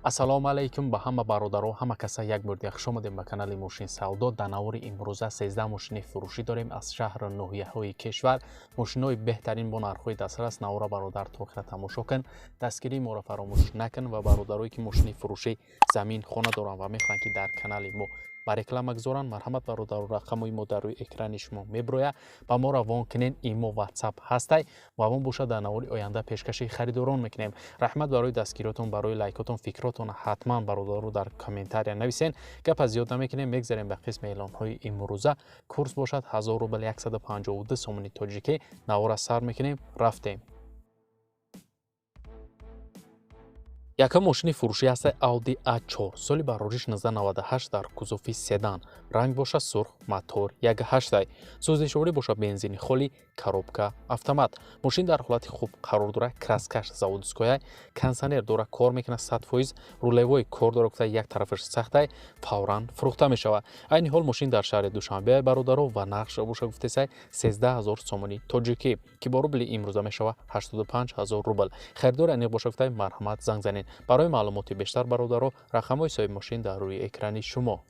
Ассалому алайкум ба ҳама бародаро, ҳама каса як бор дигар хуш омадем ба канали Мошин Савдо. Дар навори имрӯза 13 мошини фурӯшӣ дорем аз шаҳру ноҳияҳои кишвар. Мошинҳои беҳтарин бо нархҳои дастрас. Навора бародар то охира тамошо кун, дастгирии моро фаромӯш накун ва бародарое ки мошини фурӯшӣ, замин, хона доранд ва мехоҳанд ки дар канали мо ба реклама гузоранд, марҳамат бародаро, рақамҳои мо дар рӯи экрани шумо меброяд, ба мо равон кунен. Имо, ватсап ҳастай ва мо бошад дар навори оянда пешкаши харидорон мекунем. Раҳмат барои дастгиротон, барои лайкотон, фикротон ҳатман бародаро дар комментария нависен. Гапа зиёд намекунем, мегзарем ба қисми эълонҳои имрӯза. Курс бошад 1000 рубл, 152 сомони тоҷикӣ. Навора сар мекунем, рафтем. Якум мошини фурӯшӣ ҳаста Audi A4, соли барориш 1998, дар кузови седан, ранг боша сурх, мотор 1.8, сӯзишворӣ боша бензини холӣ, коробка автомат. Мошин дар ҳолати хуб қарор дора, краскаш заводскоя, кондиционер дора, кор мекунад 100%, рулевой кор дора, гуфта як тарафаш сахтай, фавран фурӯхта мешавад. Айни ҳол мошин дар шаҳри Душанбе, бародаро, ва нархш боша гуфтесай 13 000 сомони тоҷикӣ, ки бо рубли имрӯза мешавад 85 000 рубл. Харидори аниқ боша гуфтай, марҳамат, занг занед. Барои маълумоти бештар, бародаро, рақамҳои соҳибмошин дар рӯи экрани шумо.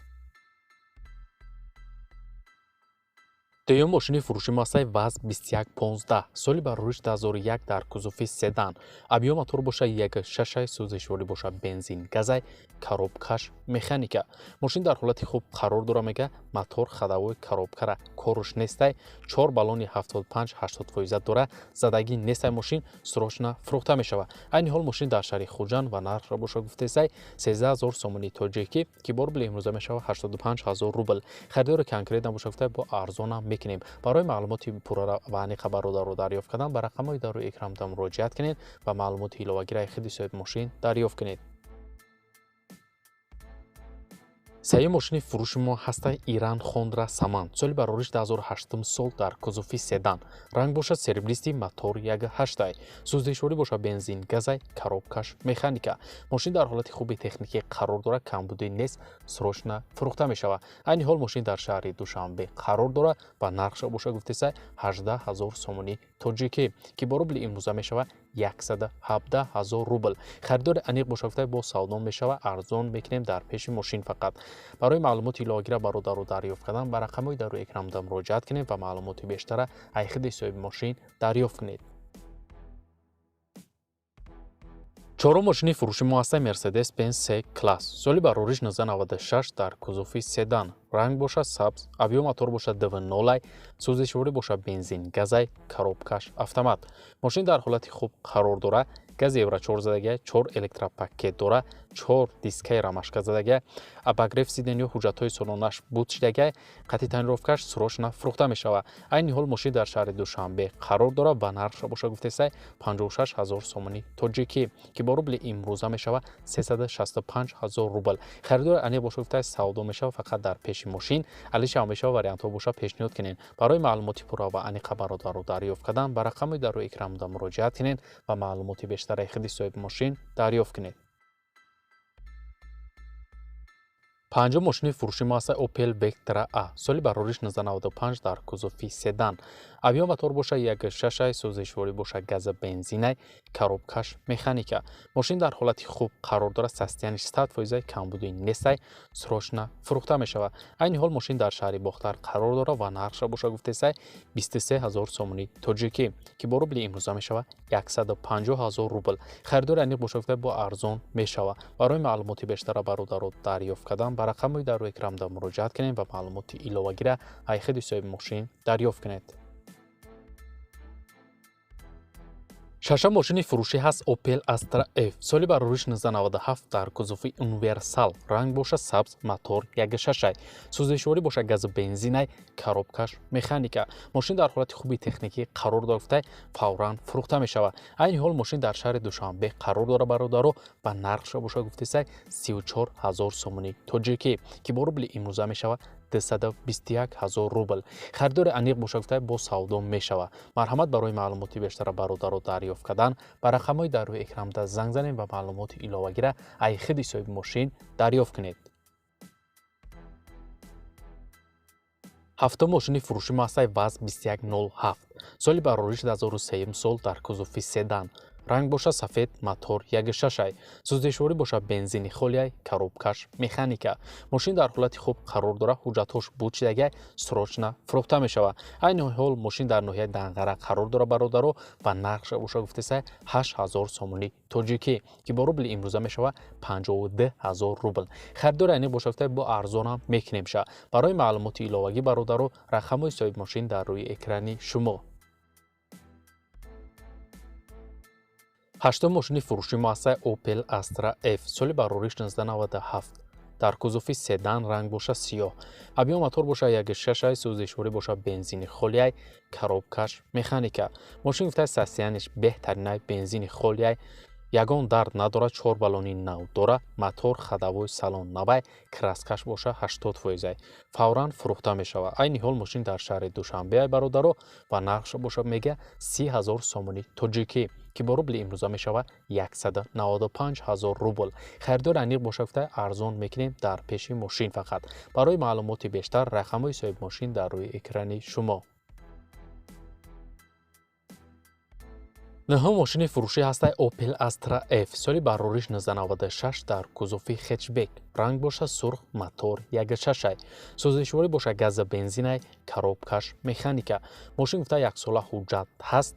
Дуюм мошини фурӯши мо ВАЗ 2115, соли барориш 2001, дар кузови седан, объём мотор боша 1.6, сӯзишворӣ боша бензин газай, коробкаш механика. Мошин дар ҳолати хуб қарор дора, мега мотор ходовой коробкара коруш нестай, чор баллони 75-80 фоиза дора, задагӣ нестай. Мошин срочно фурӯхта мешавад. Айни ҳол мошин дар шаҳри Хуҷанд ва нархро боша гуфтесай 13 000 сомони тоҷикӣ, ки бо рубли имрӯза мешавад 85 000 рубл. Харидори конкретно боша гуфтай, бо арзонам мекунем. Барои маълумоти пурра ва аниқа бародарро дарёфт кардан ба рақамҳои дар рӯи экран муроҷиат кунед ва маълумоти иловагираи худи соҳибмошин дарёфт кунед. Сеюм мошини фурӯши мо ҳаста Иран Хондра Саман, соли барориш 2008 сол, дар кузови седан, ранг бошад серебристый, мотор 1.8, сӯзишворӣ боша бензин газай, коробкаш механика. Мошин дар ҳолати хуби техникӣ қарор дорад, камбудӣ нест, срочно фурӯхта мешавад. Айни ҳол мошин дар шаҳри Душанбе қарор дорад ва нархша боша гуфтесай 18 000 сомони тоҷикӣ, ки бо рубли имрӯза мешавад 117 000 рубл. Харидори аниқ боша гуфта, бо савдо мешавад, арзон мекунем дар пеши мошин фақат. Барои маълумоти иловагира бародаро дарёфт кардан ба рақамҳои дар рӯи экран муроҷиат кунед ва маълумоти бештара ай худи соҳиби мошин дарёфт кунед. Чорум мошини фурӯши мо ҳаста Мерседес Бенз С класс, соли барориш 1996, дар кузови седан, ранг бошад сабз, объём мотор бошад 2.0, сӯзишворӣ бошад бензин газай, коробкаш автомат. Мошин дар ҳолати хуб қарор дорад, гази евро 4 задагия, 4 электропакет дора, 4 дискаи рамашка задагия, обогрев сиденья, ҳуҷҷатҳои солонаш буд шидагия, қати тонировкаш срочно фурӯхта мешавад. Айни ҳол мошин дар шаҳри Душанбе қарор дорад ва нархша боша гуфтесай 56 000 сомони тоҷикӣ, ки бо рубли имрӯза мешавад 365 000 рубл. Харидори аниқ боша гуфтай, савдо мешавад фақат дар пеши мошин, алишам мешавад, вариантҳо боша пешниҳод кунед. Барои маълумоти пурра ва аниқа бародаро дарёфт кардан ба рақамҳои дар рӯи экран муроҷиат кунед ва маълумоти бештараи худи соҳиби мошин дарёфт кунед. Панҷум мошини фурӯши мо ҳаста Opel Vectra A, соли барориш 1995, дар кузови седан, объём мотор боша 1.6, сӯзишворӣ боша газа бензинай, коробкаш механика. Мошин дар ҳолати хуб қарор дорад, состояниш 100 фоизай, камбудӣ нестай, срочно фурӯхта мешавад. Айни ҳол мошин дар шаҳри Бохтар қарор дорад ва нархша боша гуфтесай 23 000 сомони тоҷикӣ, ки бо рубли имрӯза мешавад 150 000 рубл. Харидори аниқ боша гуфта, бо арзон мешавад. Барои маълумоти бештара бародаро дарёфт кардан ба рақамҳои дар рӯи экран муроҷиат кунед ва маълумоти иловагира ай худи соҳиби мошин дарёфт кунед. Шашум мошини фурӯшӣ ҳаст Opel Astra F, соли барориш 1997, дар кузови универсал, ранг боша сабз, мотор 1.6, сӯзишворӣ боша газу бензинай, коробкаш механика. Мошин дар ҳолати хуби техникӣ қарор дорад, фавран фурӯхта мешавад. Айни ҳол мошин дар шаҳри Душанбе қарор дорад, бародаро, ва нархша боша гуфтесай 34 000 сомони тоҷикӣ, ки бо рубли имрӯза мешавад 221 000 рубл. Харидори аниқ боша гуфта, бо савдо мешавад. Марҳамат, барои маълумоти бештара бародаро дарёфт кардан ба рақамҳои дар рӯи экран занг занед ва маълумоти иловагира ай худи соҳиби мошин дарёфт кунед. Ҳафтум мошини фурӯши мо ҳастаи ВАЗ 2107, соли барориш 2003 сол, дар кузови седан. Ранг боша сафед, мотор 1.6. Сӯзишворӣ боша бензини холиай, коробкаш механика. Мошин дар ҳолати хуб қарор дорад, ҳуҷҷатҳош буд шидагиай, срочно фурӯхта мешавад. Айни ҳол мошин дар ноҳияи Данғара қарор дорад бародаро ва нархша боша гуфтесай 8000 сомонӣ тоҷикӣ, ки бо рубли имрӯза мешавад 52 000 рубл. Харидори айни боша гуфтай бо арзонам мекунем ша. Барои маълумоти иловагӣ бародаро рақамҳои соҳибмошин дар рӯи экрани шумо. Ҳаштум мошини фурӯши муассисаи Opel Astra F соли барориш 1997 дар кузови седан, ранг боша сиёҳ, объём мотор боша 1.6, сӯзишворӣ боша бензини холиай, коробкаш механика. Мошин гуфтай состояниш беҳтаринай, бензини холиай, ягон дард надорад, 4 баллони нав дорад, мотор ходовой салон навай, краскаш боша 80%. Фавран фурӯхта мешавад. Айни ҳол мошин дар шаҳри Душанбе бародаро ва нархш боша мега 30 000 сомонӣ тоҷикӣ, ки бо рубли имрӯза мешавад 195 000 рубл. Харидори аниқ боша гуфта арзон мекунем дар пеши мошин фақат. Барои маълумоти бештар рақамҳои соҳибмошин дар рӯи экрани шумо. Нӯҳум мошини фурӯшӣ ҳастаи Opel Astra F соли барориш 1996 дар кузови хетчбек, ранг боша сурх, мотор 1.6, сӯзишворӣ боша газа бензинай, коробкаш механика. Мошин гуфта яксола ҳуҷҷат ҳаст,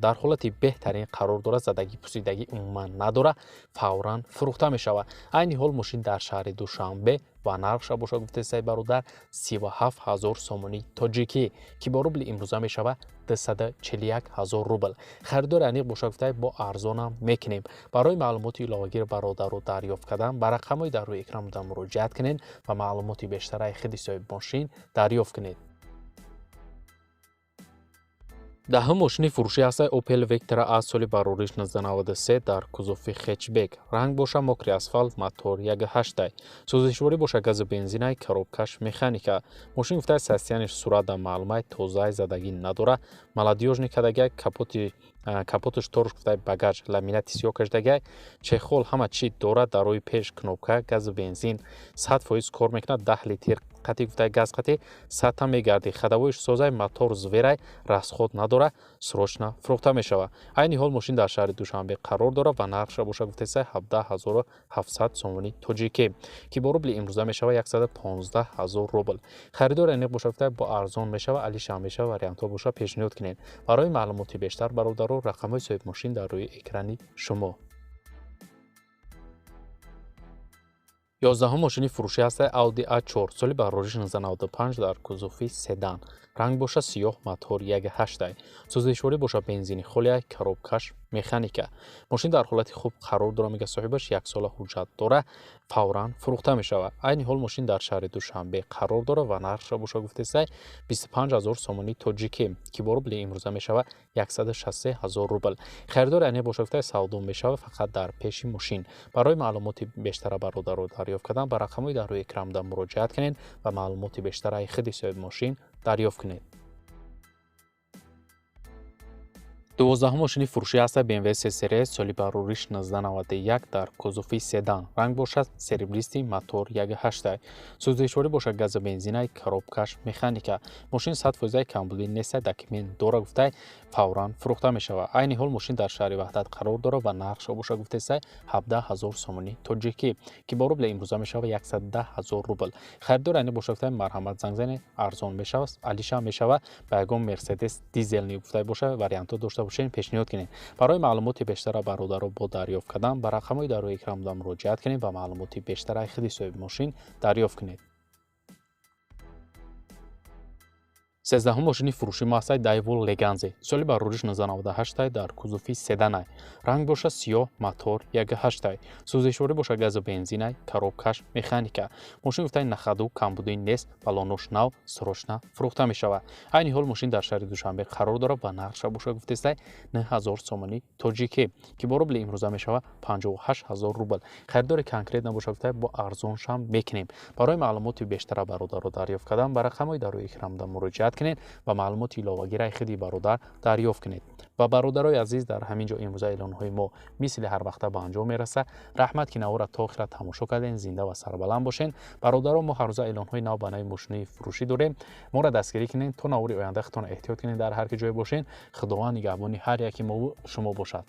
дар ҳолати беҳтарин қарор дорад, задагӣ пусидагӣ умуман надорад, фавран фурӯхта мешавад. Айни ҳол мошин дар шаҳри Душанбе ва нархша боша гуфтесай бародар 37 000 сомонӣ тоҷикӣ, ки бо рубли имрӯза мешавад 241 000 рубл. Харидори аниқ боша гуфтай бо арзонам мекунем. Барои маълумоти иловагӣ бародаро дарёфт кардан ба рақамҳои дар рӯи экран буда муроҷиат кунед ва маълумоти бештараи худи соҳибмошин дарёфт кунед. Даҳум мошини фурӯшӣ ҳастаи Opel Vectra A соли барориш 1993 дар кузови хетчбек, ранг боша мокри асфалт, мотор 1.8, сӯзишворӣ боша газу бензинай, коробкаш механика. Мошин гуфтай состояниш сурата маълумай, тозаи, задагӣ надорад, молодёжный кадагай, капоташ торш гуфтай багаж ламинати сиёҳ кашидагай, чехол ҳама чӣ дорад, дар рӯи пеш кнопка, газу бензин 100% кор мекунад, 10 литр қати гуфтай газ қати 100 мегардӣ, ходовойш созай, мотор зверай, расход надорад, срочно фурӯхта мешавад. Айни ҳол мошин дар шаҳри Душанбе қарор дорад ва нархша боша гуфтесай 17 700 сомонӣ тоҷикӣ, ки бо рубли имрӯза мешавад 115 000 рубл. Харидори аниқ боша гуфтай бо арзон мешавад, алишам мешавад, вариантҳо боша пешниҳод кунед. Барои маълумоти бештар бародаро рақамҳои соҳибмошин дар рӯи экрани шумо. 11 мошини фурӯшӣ ҳастаи Audi A4 соли барориш 1995 дар кузови седан, ранг боша сиёҳ, мотор 1.8, сӯзишворӣ боша бензини холиай, коробкаш механика. Мошин дар ҳолати хуб қарор дорад, мега соҳибаш яксола ҳуҷҷат дорад, фавран фурӯхта мешавад. Айни ҳол мошин дар шаҳри Душанбе қарор дорад ва нархша боша гуфтесай 25 000 сомонӣ тоҷикӣ, ки бо рубли имрӯза мешавад 163 000 рубл. Харидори аниқ боша гуфтай савдо мешавад фақат дар пеши мошин. Барои маълумоти бештара бародаро дарёфт кардан ба рақамҳои дар рӯи экран буда муроҷиат кунед ва маълумоти бештараи худи соҳибмошин дарёфт кунед. 12 мошини фурӯшӣ ҳастаи BMW 3 Series соли барориш 1991 дар кузови седан, ранг бошад серебристый, мотор 1.8, сӯзишворӣ бошад газу бензинай, коробкаш механика. Мошин 100% камбудӣ нестай, документ дора гуфтай, фавран фурӯхта мешавад. Айни ҳол мошин дар шаҳри Ваҳдат қарор дорад ва нархша боша гуфтесай 17 000 сомонӣ тоҷикӣ, ки бо рубли имрӯза мешавад 110 000 рубл. Харидори аниқ боша гуфтай марҳамат занг занед, арзон мешавад, алиша мешавад, ба ягон Мерседес дизелни гуфтай боша вариантҳо дошта бошед пешниҳод кунед. Барои маълумоти бештара бародаро бо дарёфт кардан ба рақамҳои дар рӯи экран буда муроҷиат кунед ва маълумоти бештараи худи соҳибмошин дарёфт кунед. 13 мошини фурӯши муассисаи Daewoo Leganza соли барориш 1998 дар кузови седанай, ранг боша сиёҳ, мотор 1.8, сӯзишворӣ боша газу бензинай, коробкаш механика. Мошин гуфтай нахаду камбудӣ нест, баллонош нав, срочно фурӯхта мешавад. Айни ҳол мошин дар шаҳри Душанбе қарор дорад ва нархша боша гуфтестай 9000 сомонӣ тоҷикӣ, ки бо рубли имрӯза мешавад 58 000 рубл. Харидори конкрет набоша гуфтай бо арзоншам мекунем. Барои маълумоти бештара бародаро дарёфт кардан ба рақамҳои дар рӯи экран буда муроҷиат кунед ва маълумоти иловагираи худи бародар дарёфт кунед. Ва бародарои азиз, дар ҳамин ҷо имрӯза эълонҳои мо мисли ҳар вақта ба анҷом мерасад. Раҳмат, ки навора то охира тамошо кардем. Зинда ва сарбаланд бошед. Бародаро, мо ҳар рӯза эълонҳои нав ба нави мошинои фурӯшӣ дорем. Моро дастгирӣ кунед. То навори оянда худтон эҳтиёт кунед, дар ҳар ки ҷое бошед. Худованд нигаҳбони ҳар яки мову шумо бошад.